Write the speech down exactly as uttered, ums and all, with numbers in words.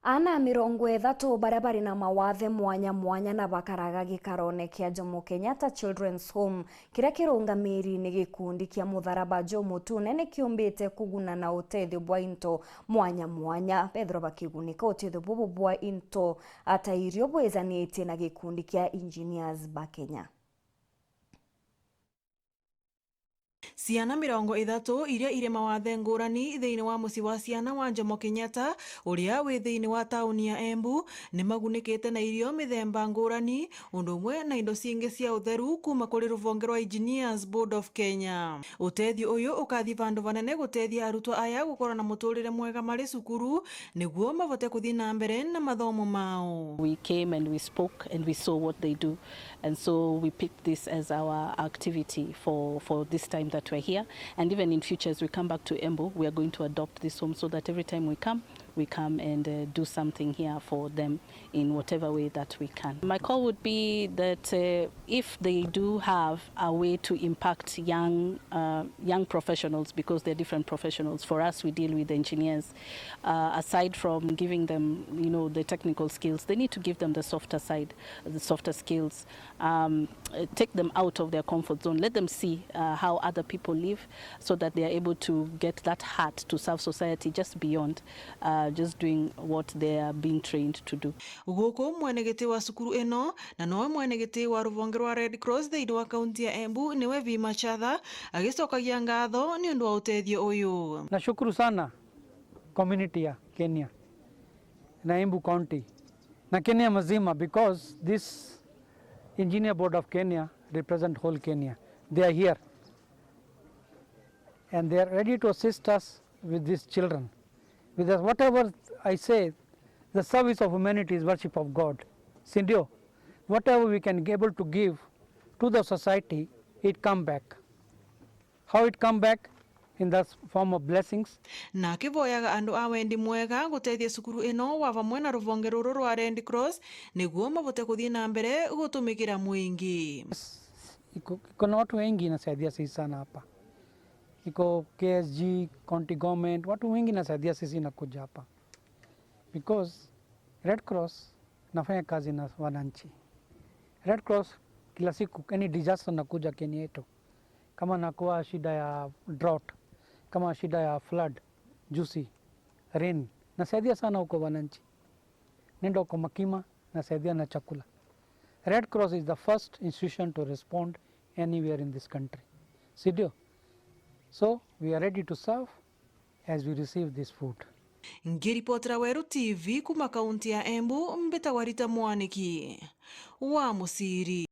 Ana mirongo ithatu baria bari na mawathe mwanya mwanya na bakaraga gikarone kia Jomo Kenyatta Children's Home, kiria kirungamiri ni gikundi kia Mutharaba Juu Mutune, ni kiumbite kuguna na utethio bwa into mwanya mwanya. Bethirwa bakigunika utethio bubu bwa into ta irio bwizanitie na gikundi kia Engineers ba Kenya. Ciana mirongo ithatu iria iri mawathe ngurani thiini wa mucii wa ciana wa Jomo Kenyatta, uria wi thiini wa tauni ya Embu, ni magunikite na irio mithemba ngurani, undu umwe na indo cingi cia utheru kuma kuri ruvonge rwa Engineers Board of Kenya. Utethio uyu ukathi vandu vanene gutethia arutwo aya gukorwo na muturire mwega mari cukuru, niguo mavote kuthi na mbere na mathomo mao. We came and we spoke and we saw what they do. And so we picked this as our activity for, for this time that we're here. And even in future, as we come back to Embu, we are going to adopt this home so that every time we come, we come and, uh, do something here for them in whatever way that we can. My call would be that, uh, if they do have a way to impact young, uh, young professionals, because they're different professionals. For us, we deal with engineers. Uh, aside from giving them, you know, the technical skills, they need to give them the softer side, the softer skills. Um, uh, take them out of their comfort zone. Let them see, uh, how other people live, so that they are able to get that heart to serve society just beyond, uh, just doing what they are being trained to do. Guku mwenegiti wa cukuru ino, na nowe mwenegiti wa ruvonge rwa Red Cross thiini wa kaunti ya Embu, niwe Vi Machatha, agicokagia ngatho ni undu wa utethio uyu. Nashukuru sana community ya Kenya na Embu County na Kenya mzima, because this Engineer Board of Kenya represent whole Kenya. They are here and they are ready to assist us with these children. Because whatever I say, the service of humanity is worship of God. Si ndio? Whatever we can be able to give to the society, it come back. How it come back? In the form of blessings. Na akivoyaga andu a wendi mwega gutethia cukuru ino wa vamwe na ruvonge ruru rwa Red Cross niguo mavote kuthii na mbere gutumikira mwingi. Iko, iko na watu wengi inasaidia sisi sana hapa. Iko K S G, county government, watu wengi inasaidia sisi inakuja hapa. Because Red Cross nafanya kazi na wananchi. Red Cross kila siku, any disaster nakuja Kenya yetu. Kama nakuwa shida ya drought, kama shida ya flood, juzi, rain, nasaidia sana huko wananchi. Nenda huko Makima, nasaidia na chakula. Red Cross is the first institution to respond anywhere in this country. Si ndio? So, we are ready to serve as we receive this food. Ngiripotera Weru T V kuma kaunti ya Embu, mbitagwa Rita Mwaniki wa Muciri.